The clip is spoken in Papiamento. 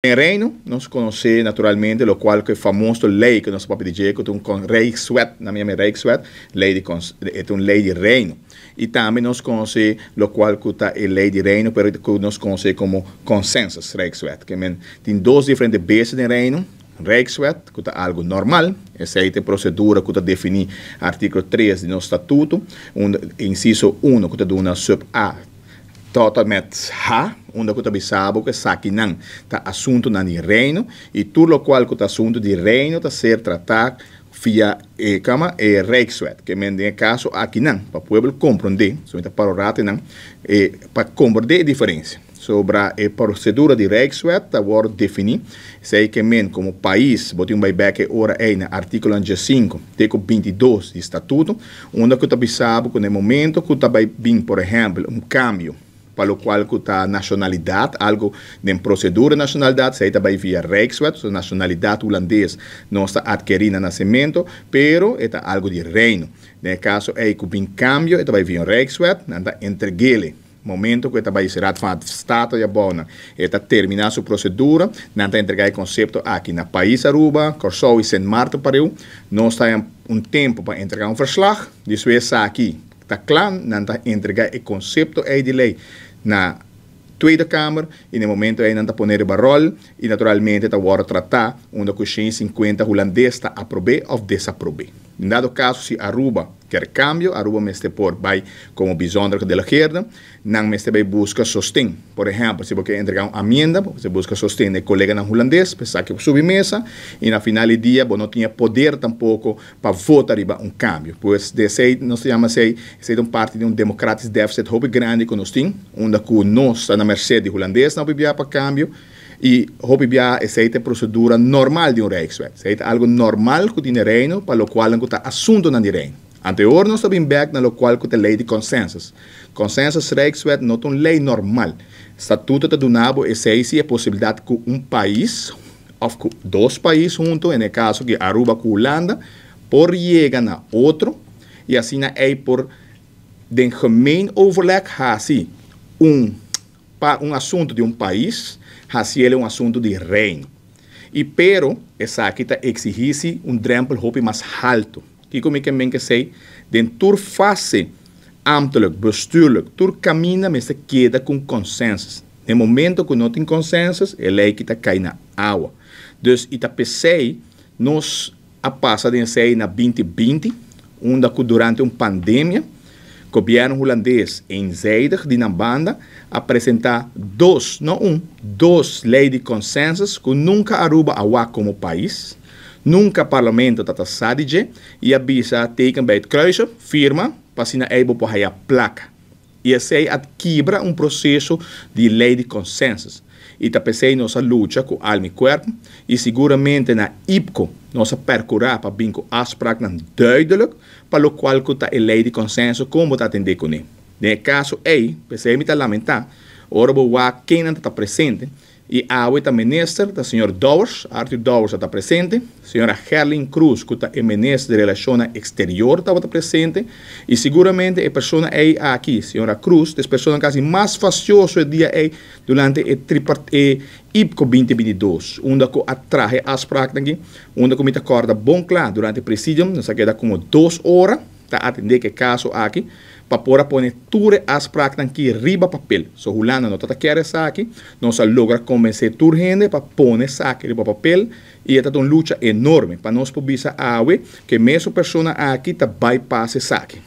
Den Reino, nos conoce naturalmente locual cu e famoso ley cu nos papia di dje, cu ta un Rijkswet, nan yama Rijkswet, ley di e ta un ley di Reino. Y tambe nos conoce locual cu ta e ley di Reino, pero cu nos conoce como consensus Rijkswet. Ke men tin dos diferente base den Reino: Rijkswet, cu ta algo normal, esey ta e procedura cu ta defini articulo 3 di nos statuto, un inciso 1 cu ta duna sub A tot en met H, unda cu ta bisa bo cu esakinan ta asuntonan di Reino y tur locual cu ta asunto di Reino ta ser trata via e cama e Rijkswet. Ke men den e caso akinan, pa pueblo comprende, so mi ta para un rato nan, e pa comprende e diferencia. Sobra e procedura di Rijkswet ta wordo defini, esey ke men como pais bo tin bay bek e ora ey na articulonan 15 te cu 22 di statuto, unda cu ta bisa bo cu na e momento cu ta bay bin, por ehempel, un cambio pa locual cu ta nacionalidad, algo den procedura nacionalidad, esey ta bay via Rijkswet. So nacionalidad Hulandes nos ta adkeri na nacemento, pero e ta algo di Reino. Den e caso ey cu bin cambio, e ta bay via un Rijkswet, nan ta entregele. Momento cu e ta bay Raad van State ya bona, e ta termina su procedura, nan ta entrega e concepto aki na pais Aruba, Corsou y Sint Maarten pareu. Nos ta un tempo pa entrega un verslag, despues aki ta cla, nan ta entrega e concepto ey di ley na Tweede Kamer y na e momento ey nan ta pone riba rol y naturalmente ta wordo trata, unda cu 150 Hulandes ta aprobe of desaprobe. In dado caso si Aruba kier cambio, Aruba mester por bay como bijzonder gedelegeerde, nan mester bay busca sosten. Por ehempel, si bo kier entrega un amienda, bo mester busca sosten di e coleganan Hulandes, pa esaki bo subi mesa y na final di dia bo no tin e poder tampoco pa vota riba un cambio. Pues di esey nos ta yama esey, esey ta un parti di un democratisch deficit hopi grandi cu nos tin, unda cu nos ta na merced di Hulandesnan hopi bia pa cambio. Y hopi bia esey ta e procedura normal di un Rijkswet. Esey ta algo normal cu tin den Reino pa locualnan cu ta asuntonan di Reino. Anteor nos ta bin bek na locual cu ta ley di consensus. Consensus Rijkswet no ta un ley normal. Statuto ta duna bo esey si e posibilidad cu un pais of cu dos pais hunto, en e caso aki Aruba cu Hulanda, por yega na otro y asina ey por den gemeen overleg haci un pa un asunto di un pais, haci el un asunto di Reino. Y pero esaki ta exigi si un drempel hopi mas halto. Kico mi ke men cu esey? Den tur fase, ambtelijk, bestuurlijk, tur caminda mester keda cu consensus. Den momento cu no tin consensus, e ley aki ta cay na awa. Dus y ta p'esey nos a pasa den esey na 2020, unda cu durante un pandemia, gobierno Hulandes eenzijdig di nan banda a presenta dos, no un, dos ley di consensus cu nunca Aruba a wak como pais, nunca parlamento ta sa di dje, y a bisa teken bij het kruisje, firma, pa asina ey bo por haya placa. Y esey a kibra un proceso di ley di consensus. Y ta p'esey nos a lucha cu alma y cuerpo, y siguramente na IPCO nos a percura pa bin cu afspraaknan duidelijk pa locual cu ta e ley di consenso, con bo ta atende cune. Den e caso ey, p'esey mi ta lamenta, ora bo wak kennan ta presente, y awe ta minister, ta señor Dowers, Arthur Dowers ta presente, señora Gerlin Cruz, cu ta e minister di Relacionnan Exterior, tabata presente, y siguramente e persona ey aki, señora Cruz, ta e persona casi mas fastioso e dia ey durante e tripart e IPCO 2022, unda cu a traha afspraaknan aki, unda cu mi ta corda bon cla durante e presidium, nos a keda como 2 ora ta atende cu e caso aki, pa por a pone tur e afspraaknan aki riba papel. So Hulanda no ta kier esaki, nos a logra convence tur hende pa pone esaki riba papel y e ta un lucha enorme pa nos por bisa awe cu e mesun persona aki ta bypass esaki.